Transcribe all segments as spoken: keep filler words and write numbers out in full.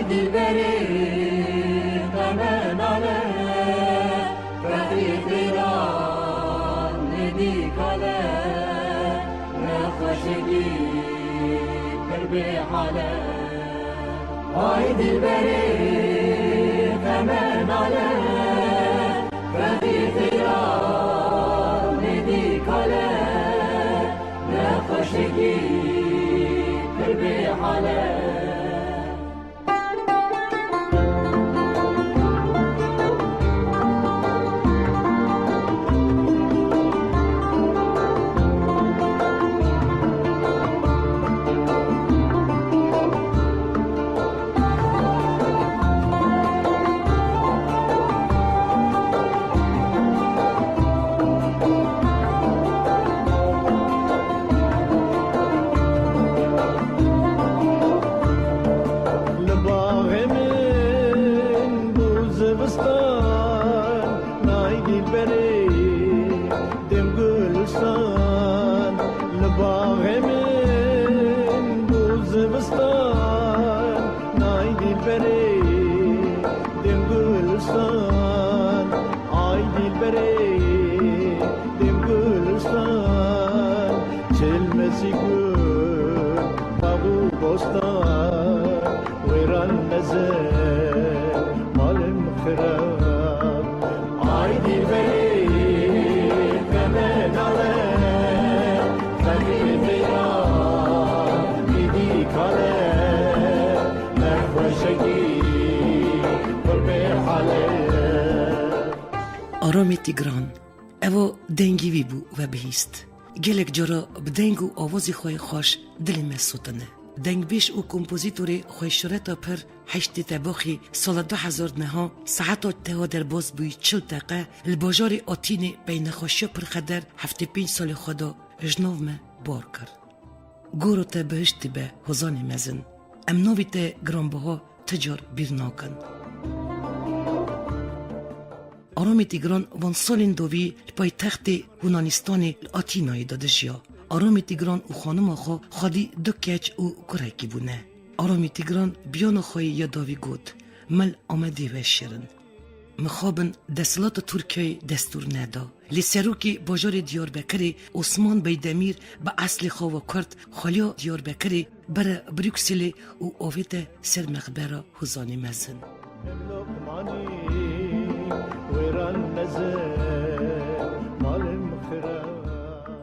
Dilberê qeme nale, fexrî xêran nedî kale, nexweşekî pir bê hale. Ay dilberê qeme nale, fexrî xêran nedî kale, nexweşekî pir bê hale. Li baxê min bû zivistan, nay dilberê dem gulistan. Li baxê min bû zivistan, nay dilberê dem gulistan. Ay dilberê dem gulistan, çilmesî gul, bax û bostan, wêran mezin, malim xirab. Ay dilberê, xeme nale, xemî xêran, dîdî kale, nexweşekî, pir bê hale. Aramê Tîgran, evo dengî wî bû we bihîst. Gelek cara bi deng û awazê xwe yê xweş dilê me sotine. Dengbêj û kompozîtorê xweyşireta pir Heştê Tebaxê sala du hezar neha saeta tewa derbas bûyî çil deqe li bajarê Atînê pey nexweşiya pirxeder heftê pênc salê xwe da ji nav me bar kir. Gora te bihiştî be, hozanê mezin. Em navê te giranbiha ti car bîr nakin. Aramê Tîgran van salên dawî li paytextê Yunanistanê li Atînayê de dijiya. Aramê Tîgran û xanima xwe xwedî du keç û kurekî bûne. Aramê Tîgran biyana xwe yê ya dawî got, Min Amedê veşêrin. Mixabin desthilata Tirkiyeyê destûr neda. Lê serokê bajarê Diyarbekirê Osman Beydemîr bi eslê xwe ve Kurd xweliya Diyarbekirê bere Brukselê û avête ser mexbera Hozanê Mezin.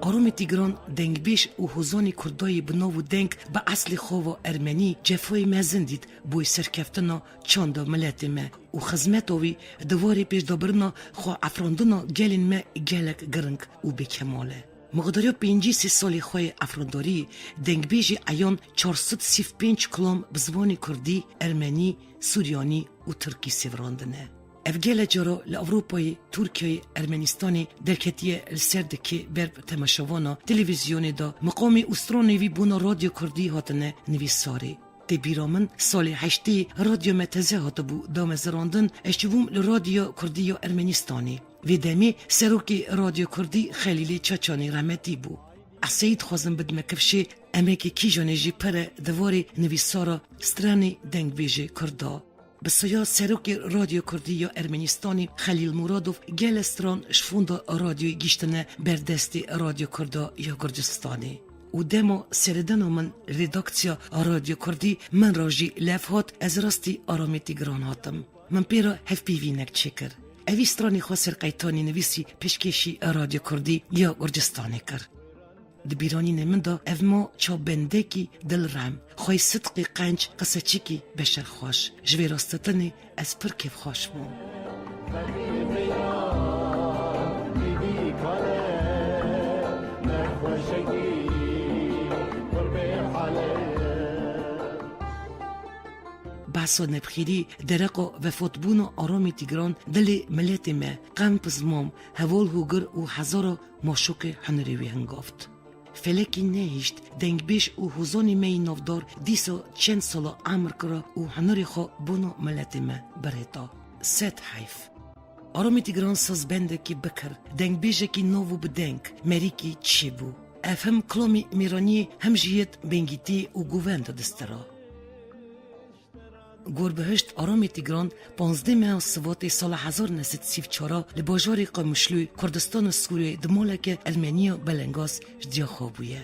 Aramê Tîgran dengbêj û hozanê Kurdayê bi nav û deng bi eslê xwe ve Ermenî cefayê mezin dît boyê serkeftina çanda miletê me û xizmeta wî di warê pêşdabirina xwe efrandina gelên me gelek giring û bêkemal e. Miqdariya pêncî sê salê xwe yê efrandarî, dengbêjê eyan çar sed sî û pênc kilam bi ziwanê kurdî, ermenî, suryanî û tirkî sêvirandine. Ev gele cara li Ewropayê, Tirkiyeyê, Ermenistanê derketiye li ser dikê ber bi temaşevana televîzyonê de miqamê û stranê wî bona Radyo Kurdî hatine nivîsarê. Tê bîra min salê heştê Radyo Me Teze hatibû damezirandin, ez çûbûm li Radyo Kurdî ya Ermenistanê. Vê demê serokê Radyo Kurdî Xelîlê Çaçanî rehmetî bû. Eseyî dixwazim bidime kifşê emekê kîjanê jî pere di warê nivîsara stranê dengbêjê Kurda. Bi saya serokê Radyo Kurdî ya Ermenistanê Xelîl Muradov gele stran ji fonda radyoyê gihîştine ber destê Radyo Kurda ya Gurcistanê. Û dema seredana min redaksiya Radyo Kurdî min re jî lev hat, ez rastî Aramê Tîgran hatim. Min pê re hevpeyvînek çêkir. Evî stranê xwe serqeytanî nivîsî pêşkêşî Radyo Kurdî ya Gurcistanê kir. Di bîranînê min de ev ma çavbendekî dilrem, xwey sidqî qenc, qiseçikî beşerxweş. Ji vê rastetinê ez pir kêfxweş bûm. Behsa nebxîrî, dereqa vefatbûna Aramê Tîgran dilê miletê me, qem pizmam, heval hûgir û hezara maşokê hunerê wî hingaft. Felekî nehişt, dengbêj û hozanê me yî navdar dîsa çend sala emr kira û hunerê xwe bona miletê me birêta. Sed heyf. Aramê Tîgran sazbendekî bikir, dengbêjekî nav û bi deng, merîkî çêbû. Ev him kilamê mêraniyê him jî yêt bengîtî û govenda distira. Gorbihişt Aramê Tîgran, panzdeh meha Sivatê sala hezar neh sed sî û çar li bajarê Qamişloyê Kurdistana Sûriyeyê di maleke Ermeniya belengaz ji diya xwe bûye.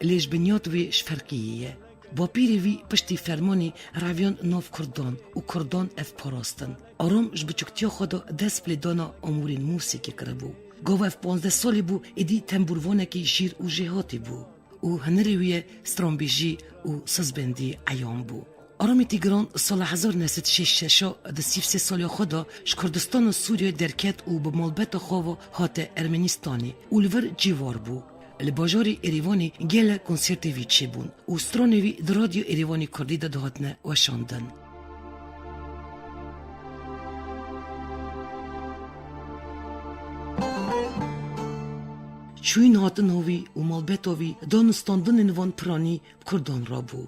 Lê ji binyat wê ji ferqiyê ye. Bapîrê wî piştî fermanê reviyan nav Kurdan û Kurdan ev parastin. Aram ji biçûktiya xwe de dest bi lêdana amûrên mûsîkê kiribû. Gava ev panzdeh salî bû, êdî tembûrvanekî jîr û jêhatî bû û hunerê wî ye stranbêjî û sozbendî eyan bû. Aramê Tîgran sala hezar neh sed şêst şeş a di sî û sê saliya xwe de ji Kurdistana Sûriyeyê derket û bi malbeta xwe ve hate Ermenistanê û li vir cîvar bû. Li bajarê Êrîvanê gelek konsertê wî çêbûn û stranê wî di Radyo Êrîvanê Kurdî de dihatine weşandin. Çûyîn hatina wî û malbeta wî danûstandinên van piranî bi Kurdan re bû.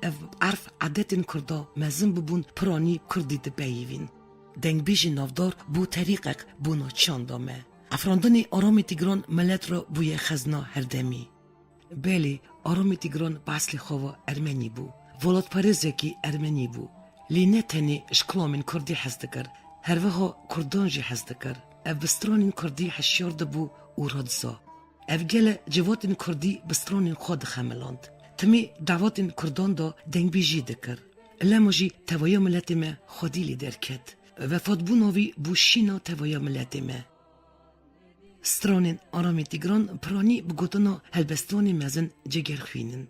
Ev bi erf edetên Kurda mezin bibûn, piranî Kurdî dipeyivîn. Dengbêjê navdar bû terîqek bona çanda me. Efrandinê Aramê Tîgran milet re bûye xezna herdemî. Belê, Aramê Tîgran bi eslê xwe ve Ermenî bû. Welatparêzekî Ermenî bû. Lê ne tenê ji kilamên Kurdî hez dikir, her wiha Kurdan jî hez dikir. Ev bi stranên Kurdî hişyar dibû û radiza. Ev gele civatên Kurdî bi stranên xwe dixemiland. Timî davatên Kurdan de dengbêjî dikir. Lema jî tevaya miletê me xwedî lê derket. Vefatbûna wî bû şîna tevaya miletê me. Stranên Aramê Tîgran piranî bi gotina helbestvanê mezin Cegerxwîn in.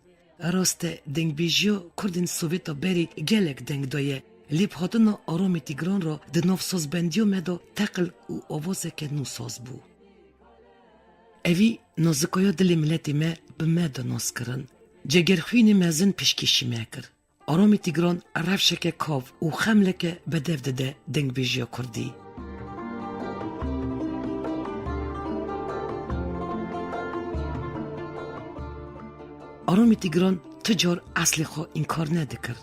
Rast e, dengbêjiya Kurdên Sovêta berê gelek deng daye, lê bi hatina Aramê Tîgran re di nav sazbendiya me de teqil û awazeke nû saz bû. Evî nazikaya dilê miletê me bi me de nas kirin. Cegerxwînê mezin pêşkêşî me kir. Aramê Tîgran rewşeke kav û xemleke bedev dide dengbêjiya Kurdî. Aramê Tîgran ti car eslê xwe înkar nedikir.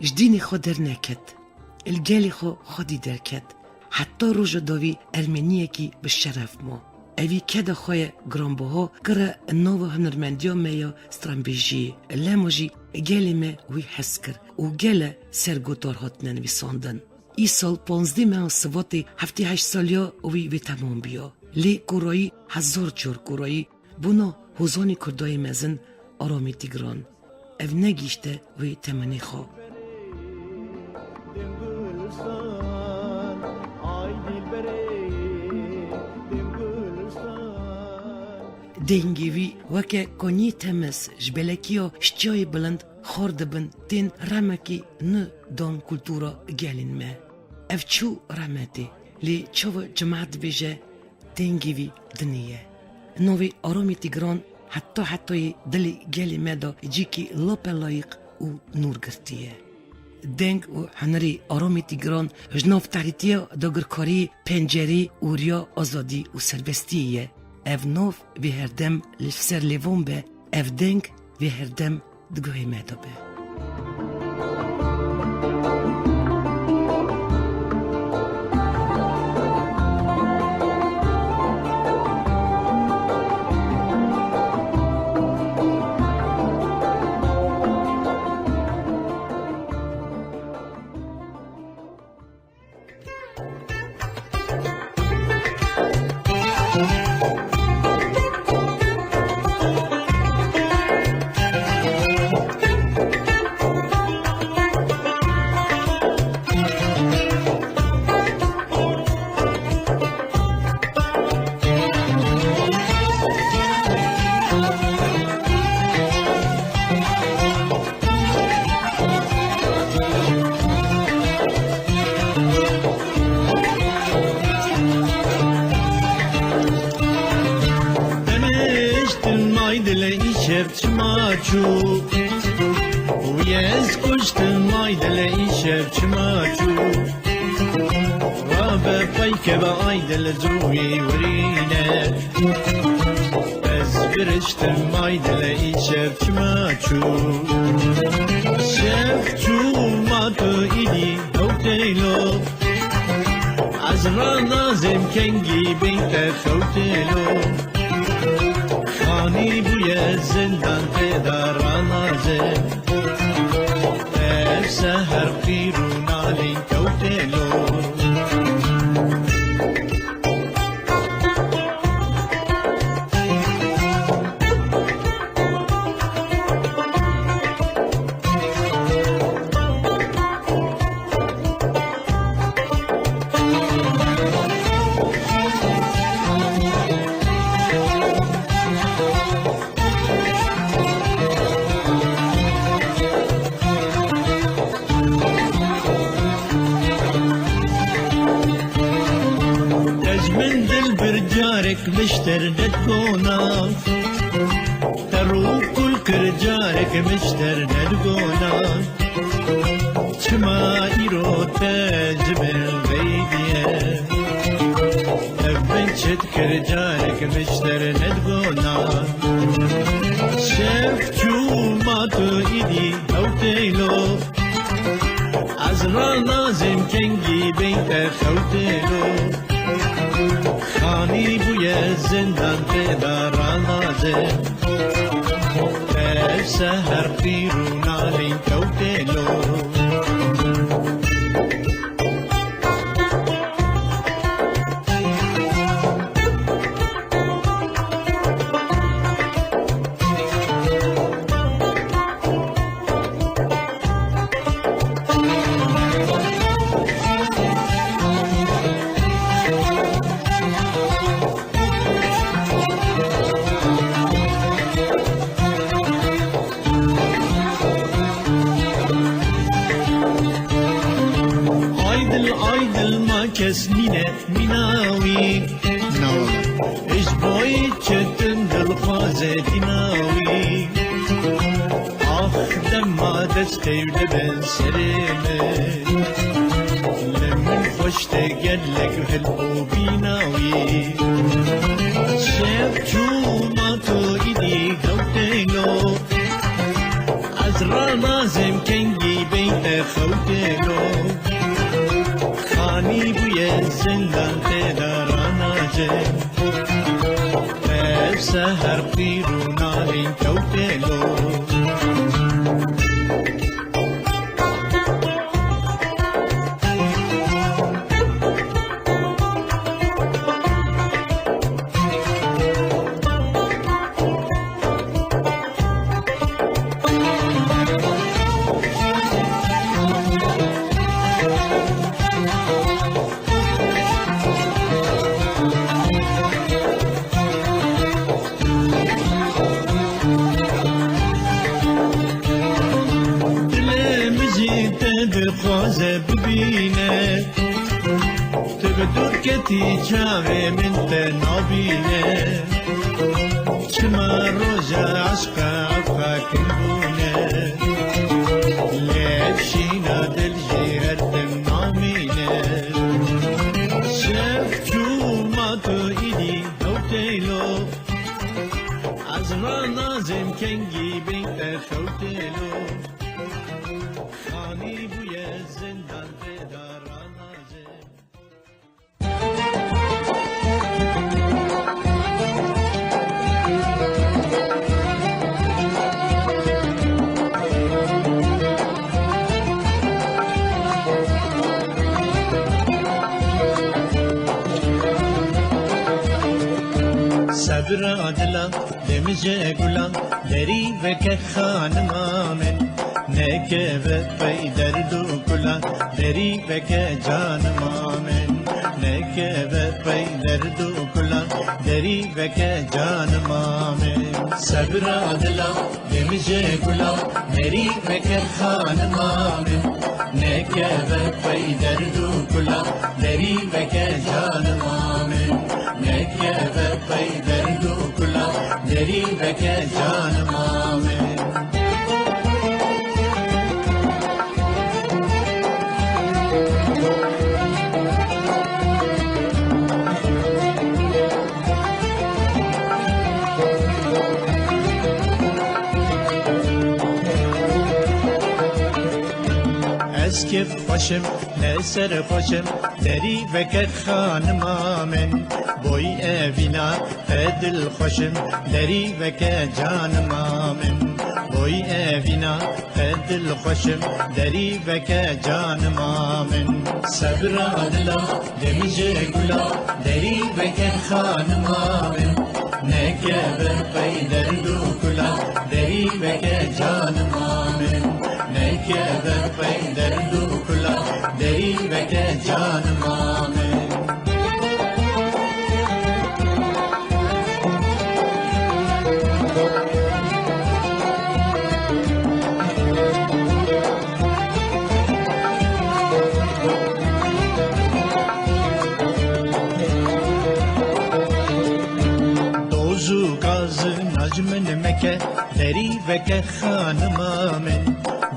Ji dînê xwe derneket. Li gelê xwe xwedî derket. Heta roja dawî Ermeniyekî bi şeref ma. Evî keda xwe ye giranbiha kire nava hunermendiya me ya stranbêjiyê. Lema jî gelê me wî hez kir û gele sergotar hatine nivîsandin. Îsal panzdeh meha Sivatê heftê heşt saliya wî vê temam biya. Lê korayî hezar car korayî bona hozanê Kurdayê mezin Aramê Tîgran. Ev negihîşte wê temenê xwe. Dengê wî weke koniyê temiz ji belekiya şitiyayê bilind xwar dibin, tên remekî nû dan kultura gelên me. Ev çû remetê, lê çawa cemaet dibêje, dengê wî dinê ye. Navê Aramê Tîgran heta hetayê dilê gelê me de cîkî lapelayîq û nûr girtiye. Deng û hunerê Aramê Tîgran ji nav tarîtiya dagirkariyê pencerê û riya azadî û serbestiyê ye. Ev nav vê herdem li ser lêvan be, ev deng vê herdem di guhê me de be. Demiştin may dile işev çima çû. Û ez kuştin may dile işev çima çû. Rabe peyke be ay dile zûyî wirîne. Ez giriştim ay dile îşev çima çû. Şev çû ma tu îdî hewtêlo. Ez ranazêm kengî beyte xewtêlo. Xanî bûye zindan tê de ranazêm. Seher qîr û nalîn kewtê lo. Ez min dilbir carek mişter nedgona. Te rû kul kir carek mişter nedgona. Çima îro te ji min veydiye? Ev min çi dikir carek mişter nedgona. Şev çû ma tu îdî hewteylo. Ez ranazim kengî beyte xewteylo. Xanî bûye zindan tê de ranazim. Ev seher qîr û nalîn kewtê lo. Aydil aydil ma kes nîne mîna wî. Ji boyî çetin dilxwaze dîna wî. Ax dema destê dibin serê min. Li min xweş te gelek hil û bîna wî. Şev çû ma tu îdî hewteylo. Ez ranazim kengî beyte xewteylo. Xanî bûye zindan tê de ranazim. Ev seher qîr û nalîn kewteylo. Dilê min jî te dixwaze bibîne. Tu bi dûr ketî çavê min te nabîne. Çima roja eşqa ev xakin bûne. Lê ev şîna dil jî her tim namîne. Şev çû ma tu îdî hewteylo. Ez ranazim kengî beyte xewteylo. Xanî bûye zindan tê de ranazim. Sebra dila Demije gula derî veke xanima min, nekeve pey derd û kula, derî veke canima min, nekeve pey derd û kula, derî veke canima min. Sebra dila demije gula derî veke xanima min, nekeve pey derd û kula, derî veke canima min. Nekeve pey derd û kula, derî veke canima min. Ez kêf xweşim, ne ser xweşim, derî veke xanima min. Boy evîna te dilxweşim, derî veke canima min. Oy evîna qe dilxweş im, derî veke canima min. Sebra dila, demije gula, derî veke xanima min. Neke ber pey derd û kula, derî veke canima min. Neke ber pey derd û kula, derî veke canima min. Doz û gaz naj min meke, derî veke xanima min.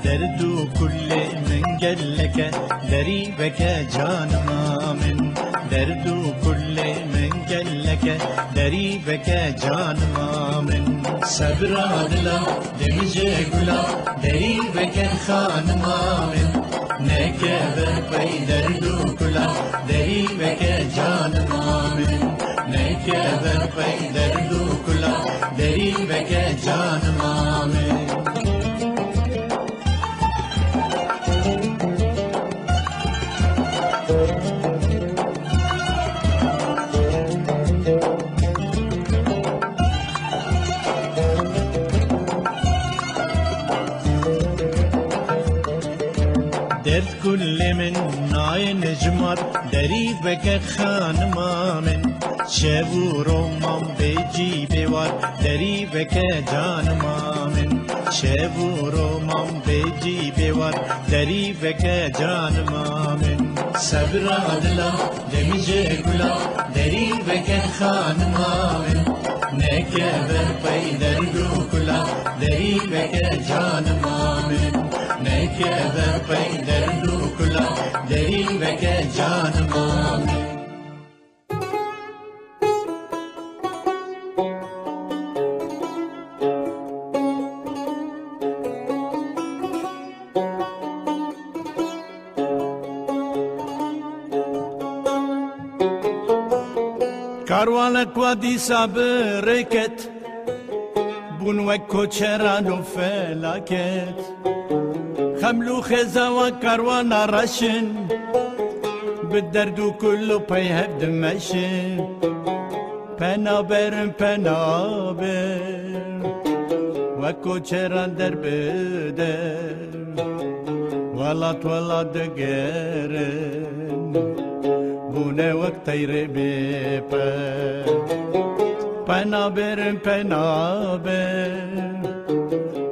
Derd û kulê min gelek e, derî veke canima min. Derd û kulê min gelek e, derî veke canima min. Sebra dila, demije gula, derî veke xanima min. Neke ber pey derd û kula, derî veke canima min. Neke ber pey derd û kula, derî veke canima min. Derd kulê min nayê necmar, derî veke xanima min. Şev û roman bê cî bê war, derî veke canima min. Şev û roman bê cî bê war, derî veke canima min. Sebra dila, demije gula, derî veke xanima min. Neke ber pey derd û kula, derî veke canima min. Neke ber pey derd û kula, derî veke canima min. Karwanek wa dîsa bi rê ket, bûn wek koçeran û felaket. Xeml û xêza wan karwana reş in, bi derd û kul û pey hev dimeşin. Pena berin, pena ber, wek koçeran der bi der. Welat welat digerin, bûne wek teyrê bê per. Pena berin, pena ber,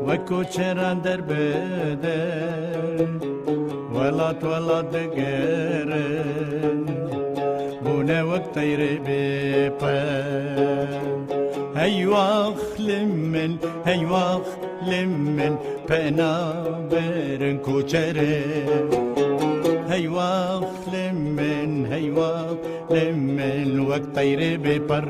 wek koçeran der bi der. Welat welat digerin, bûne wek teyrê bê per. Hey wax li min, hey wax li min, pena berin koçerê. Hey wax li min, hey wax li min, wek teyrê bê per.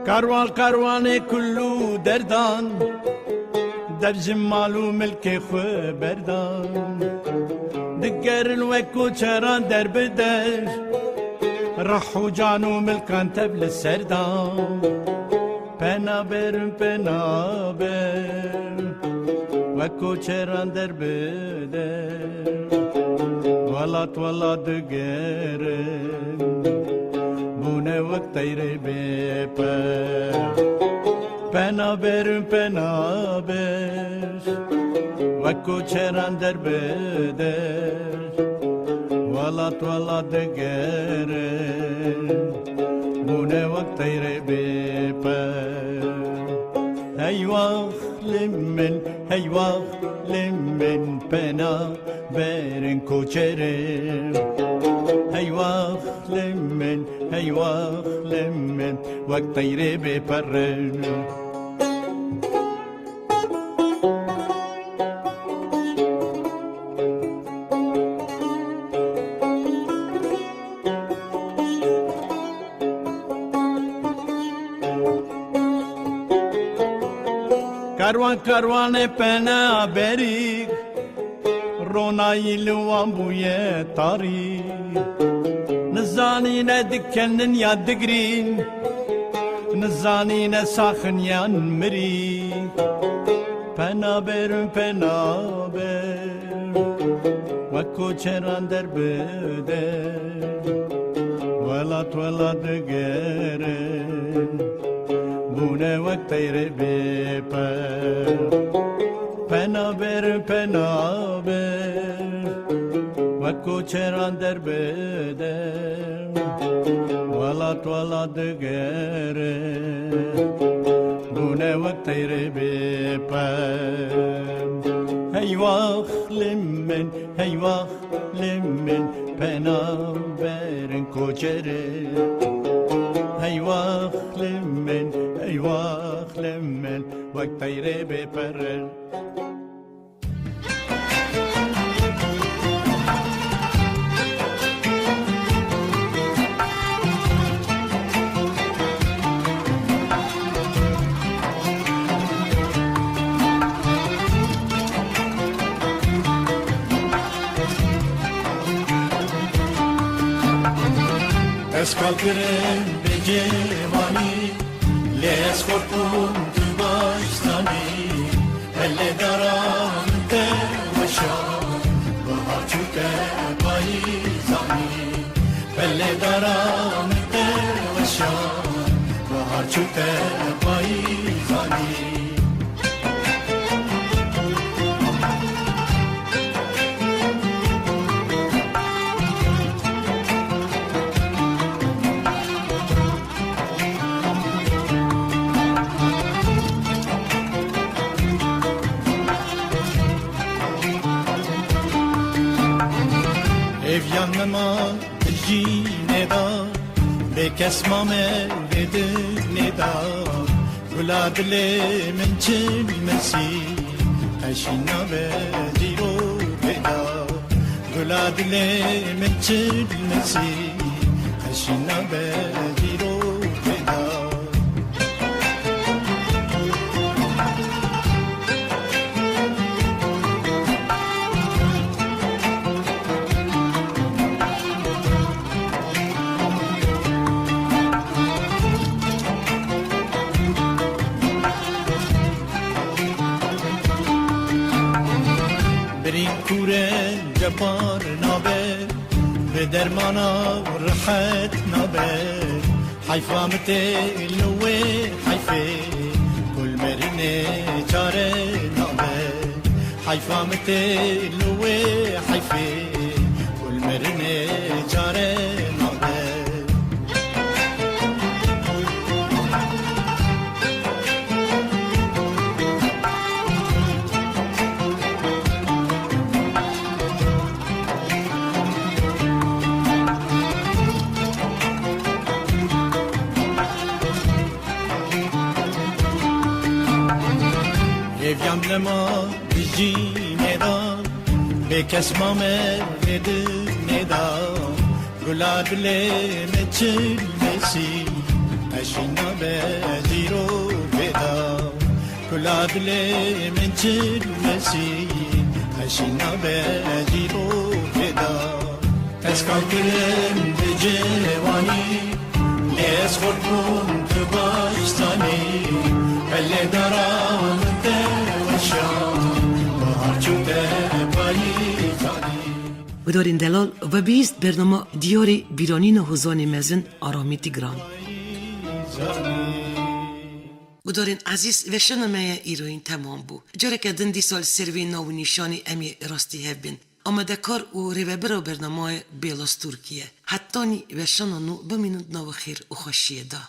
Karwan karwanê kul û derdan, dev ji mal û milkê xwe berdan. Digerin wek koçeran der bi der, reh û can û milkan tev li ser dan. Pena berin, pena ber, wek koçeran der bi der. Welat welat digerin, bûne wek teyrê bê per. Pena berin, pena ber, wek koçeran der bi der. Welat welat digerin, bûne wek teyrê bê per. Hey wax li min, hey wax li min, pena berin koçerê. Hey wax li min, hey wax li min, wek teyrê bê perin. Kerwan kerwanê penaberî, ronayî li wan bûye tarî. Nizanîne dikenin ya digrîn, nizanîne saxin yan mirî. Penaberin penaber, wek koçeran derbider. Welat welat digerin, bûne wek teyrê bêper. Penaber, penaber, wek koçeran derbider. Welat welat digerin, bûne wek teyrê bêper. Heywax li min, heywax li min, penaberin koçerin. Heywax li min, heywax li min, wek teyrê bêperin. Ez kal kirim bi cêwanî, lê ez xort bûm tu baş zanî. Pelê dara min te weşan, bahar çû te payîz anî. Pelê dara min te weşan, bahar çû te payîz anî. Hêviyan me ma di cînê de, bê kes mame vê dinê de. Gula dilê min çil mesî, qeşî nabe dîrokê de. Gula dilê min çil mesî, qeşî nabe dîrokê de. Birîn kûre cebar nabe, bi dermana rehet nabe. Heyfa min tê li wê heyfê, ku li merinê çare nabe. Heyfa min tê li wê heyfê, ku li merinê çare nabe. Hêviyan li ma di cînê de, bê kes mame vê dinê de. Gula dilê min çil mesî, qeşî nabe dîrokê de. Gula dilê min çil mesî, qeşî nabe dîrokê de. Ez kal kirim bi cêwanî, lê ez xurt bûm tu baş zanî. Pelê dara min te weşan, bahar çû te payîz anî. Gudarên delal, we bihîst bernama Diyarê Bîranîna Hozanê Mezin Aramî Tigran. Gudarên ezîz, weşana me ya îroyîn temam bû. Careke din dîsa li ser vê nav û nîşanê em ê rastî hev bin. Amadekar û rêvebira bernamayê Bêla Stûrkî ye. Hetanî weşana nû bimînin di nava xêr û xweşiyê de.